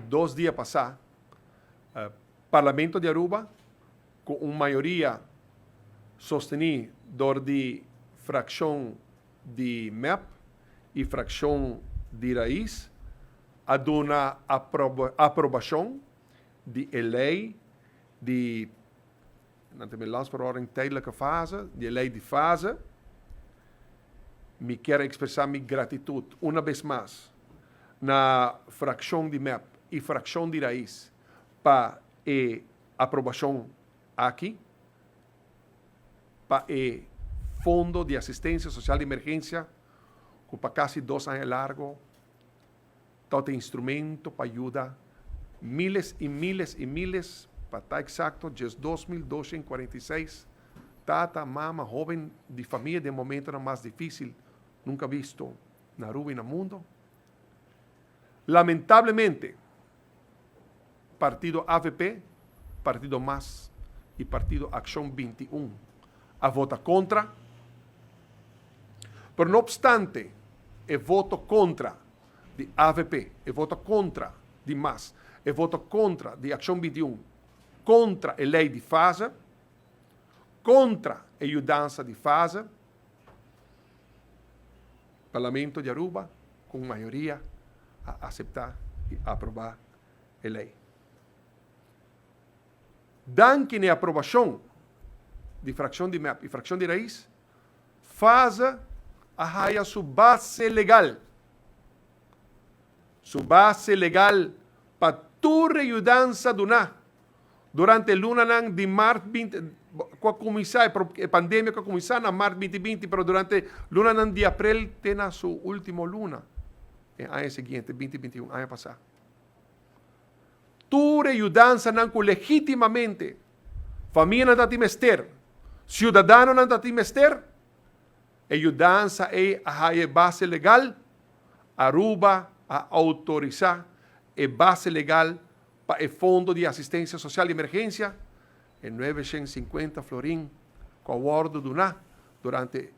2 dia pasa, Parlamento di Aruba, cu un mayoria sosteni door di fraccion di MEP y fraccion di Raiz, a duna aprobacion di ley di Landsverordening tijdelijke fase, di ley di fase. Mi kier expresa mi gratitud un bes mas na fraccion di MEP y fraccion di Raiz pa e aprobacion aki, pa e Fondo di Asistencia Social di Emergencia, cu pa casi 2 aña largo ta instrumento pa yuda miles y miles y miles, pa ta exacto, 12.246 tata, mama, hoben di famia den momento mas dificil nunca visto na Aruba y na mundo. Lamentablemente, Partido AVP, Partido MAS y Partido Accion 21 a vota contra. Pero no obstante, e voto contra di AVP, e voto contra di MAS, e voto contra di Accion 21, contra e ley di fase, contra e yudansa di fase, Parlamento di Aruba, cu mayoria, a acepta y aproba e ley. Danki na aprobacion di fraccion di MEP y fraccion di Raiz, fase a haya su base legal. Su base legal pa tur yudansa duna durante luna di maart 20, cu a cuminsa e pandemia, cu a cuminsa na maart 2020, pero durante luna di april te na su ultimo luna, e aña siguiente, 2021, aña pasa. Tur yudansanan cu legitimamente famianan tabatin mester, ciudadanonan tabatin mester, e yudansa ey a base legal, Aruba a autorisa e base legal pa e Fondo di Asistencia Social di Emergencia, e 950 florin cu a wordo duna durante